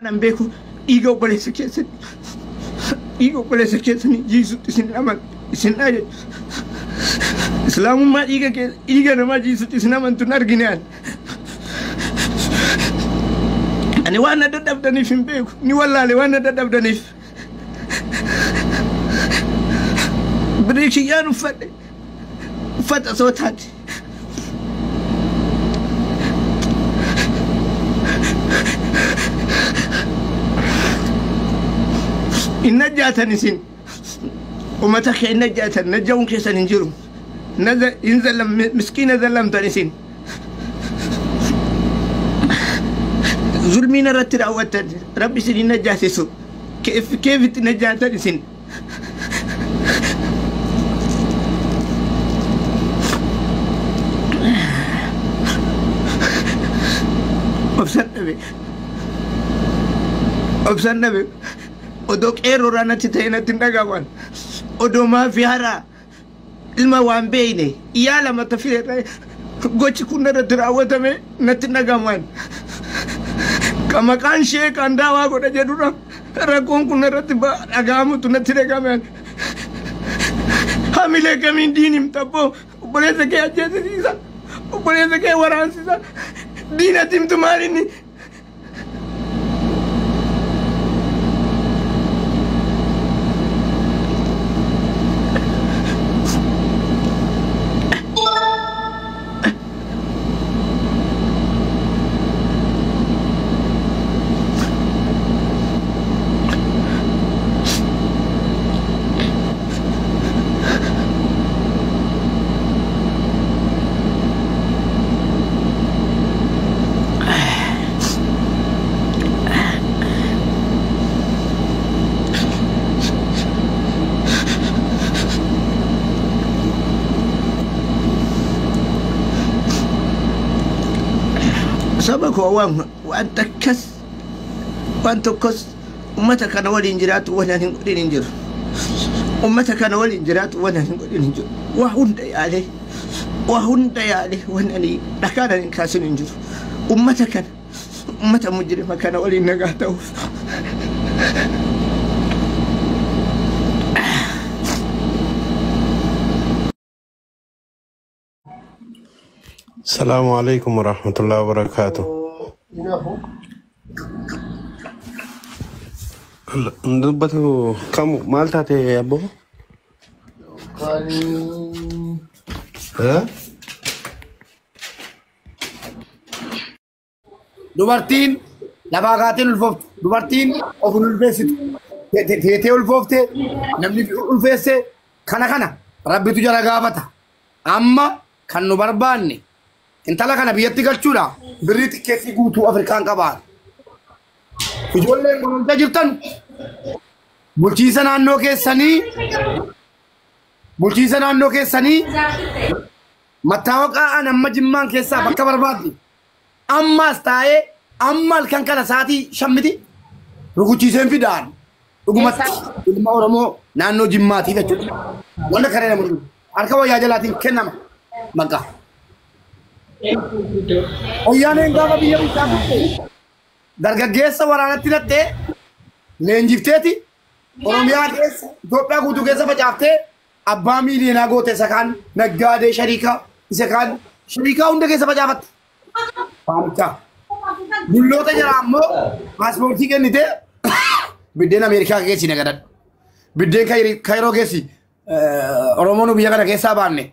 Nan beeku dhiiga obboleessa keessanii dhiiga obboleessa keessanii jiisutti isin aman isin ajaju. Islaamummaa dhiiga dhiiga namaa jiisutti isin amantu hin argine ani. Ani waan na dadhabdaniif hin beeku ni wallaale waan na dadhabdaniif. Birrii kiyyaan uffadhe uffata osoo taate. Hin najjaatan isin ummata kee hin najjaatan najja'uun keessan hin jiru. Hin zallam miskiina zallamtan isin. Zulmiin irratti raawwattan rabbi isin hin najjaasisu. Keefitti najjaatan isin. Obsan dhabe. Obsan dhabe. Odoo qeerroodhaan natti ta'e natti hin dhagahaman. Odoo maafiyaadhaa ilma waan beeyne iyyaa lama tafire gochi kun irratti raawwatame natti hin dhagahaman. Ka maqaan ishee kan daawaa godha jedhudha. Rakkoon kun irratti dhagahamutu natti dhagahame. Hamilee kamiin diin himta abboo obboleessa kee ajjeesisiisa obboleessa kee waraansisa diinatti himtu maal inni? Saba koo waan takkas waan tokkos ummata kana waliin jiraatu waan ani hin godhin hin jiru. Ummata kana waliin jiraatu waan ani hin godhin hin jiru. Waa hunda yaalee waa hunda yaalee waan ani dhakaan ani hin kaasin hin jiru. Ummata kana ummata mujrima kana waliin nagaa ta'uuf. Salaamu alaikum warahmatullahi wabarakatuh. Dubbatu kamu maal taate abbo? Dubartiin lafaa kaateen ulfooftu. Dubartiin of hin ulfeessitu. Teetee ulfoofte namni ulfeesse kana kana rabbitu jala gaafata. Amma kan nu barbaanne intala kana biyyatti galchuudha birrii xiqqeessii guutuu Afrikaan qabaan. Ijoolleen gololcha jirtan bulchiinsa naannoo keessanii bulchiinsa naannoo keessanii mattaawaqaa an amma jimmaan keessaa bakka barbaadde ammaas taa'ee amma halkan kana sa'aatii 5 miti rukuchiiseen fidaan dhugumatti ilma Oromoo naannoo jimmaatiif jechuudha. Wanta kana nama harka wayyaa jalaatiin kennama maqaa. Wayyaaneen gaafa biyya bulchaa turte dargaggeessa waraanatti hidhattee leenjifteeti Oromiyaa keessa Itoophiyaa guutuu keessa facaaftee abbaa miiliyoonaa goote isa kaan naggaadee shariikaa isa kaan shariikaa hunda keessa facaafatte. Faamichaa. Dulloota jala ammoo paaspoortii kennitee biddeen Ameerikaa keessi nagadadhu. Biddeen Kaayiroo keessi Oromoon biyya kana keessaa baanne